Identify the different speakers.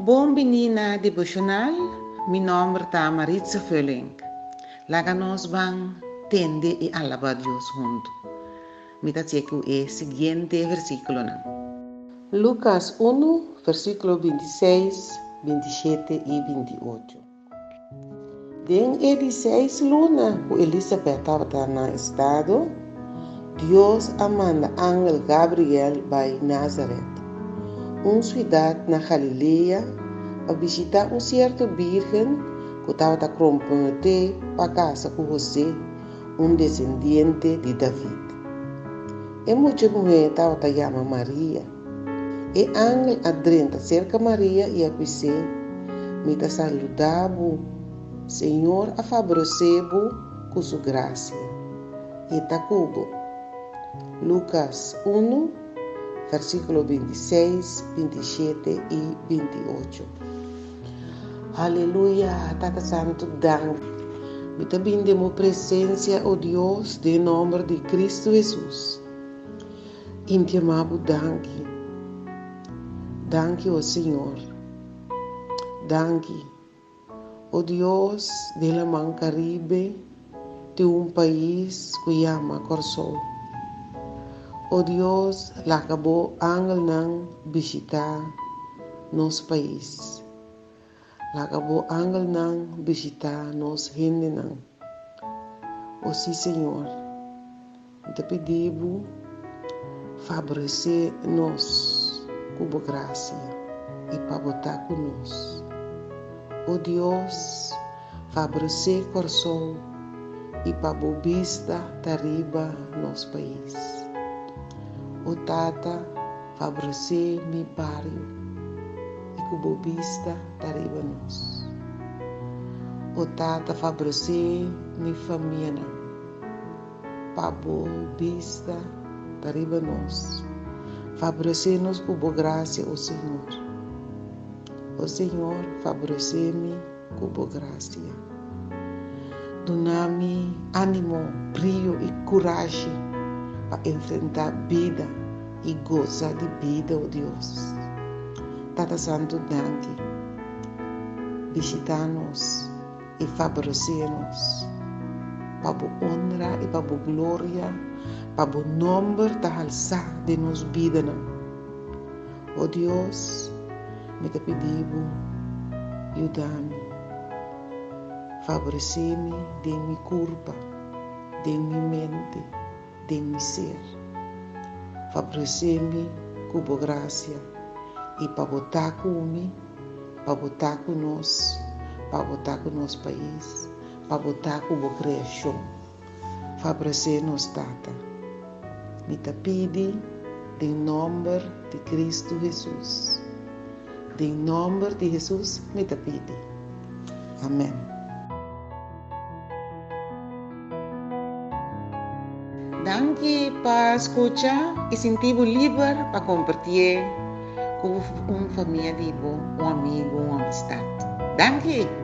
Speaker 1: Bon bini na Devocional, mi nomber ta Maritza Veuling. Laga nos ban tende i alaba Dios huntu. Mi ta tse ku e siguiente versíkulonan. Lukas unu, versíkulo bintiseis, bintishete i bintiotjo. Den e di seis luna ku Elisabet tabata na estado, Dios a manda angel Gabriel bai Nazaret, un siudat na Galilea, pa bishitá un sierto bírgen ku tabata komprometé pa kasa ku Hosé, un desendiente di David. E mucha muhé tabata yama Maria. E angel a drenta serka Maria i a bis'é, Mi ta saludá bo, Señor a fabresé bo ku su grasia. E ta ku bo. Lukas unu, versíkulo bintiseis, bintishete i bintiocho. Aleluya! Tata Santu, danki. Mi ta bin den bo presensia, o Dios, den nòmber di Kristu Hesus. Intiamá bo danki. Danki, o Señor. Danki. O Dios, den laman Karibe tin un pais ku yama Kòrsou. O Dios, laga bo angelnan bishitá nos pais. Laga bo angelnan bishitá nos hendenan. O sí, Señor, mi ta pidi bo favoresé nos ku bo grasia i pa bo ta ku nos. O Dios, favoresé Kòrsou i pa bo bista ta riba nos pais. O Tata, favoresé mi bario i ku bo bista ta riba nos. O Tata, favoresé mi famianan, pa bo bista ta riba nos. Favoresé nos ku bo grasia, o Señor. O Señor, favoresé mi ku bo grasia. Duna mi ánimo, brio i kurashi pa enfrentá bida i gosa di bida, o Dios. Tata Santu, danki. Bishitá nos i favoresé nos pa bo onra i pa bo gloria, pa bo nòmber ta halsá den nos bidanan. O Dios, mi ta pidi bo, yuda mi. Favoresé mi den mi kurpa, den mi mente, den mi ser. Favoresé mi ku bo grasia i pa bo ta ku mi, pa bo ta ku nos, pa bo ta ku nos pais, pa bo ta ku bo kreashon. Favoresé nos, Tata. Mi ta pidi den nòmber di Kristu Hesus. Den nòmber di Hesus mi ta pidi. Amèn. Danki pa skucha i sinti bo liber pa kompartié ku un famia di bo, un amigu, un amistat. Danki!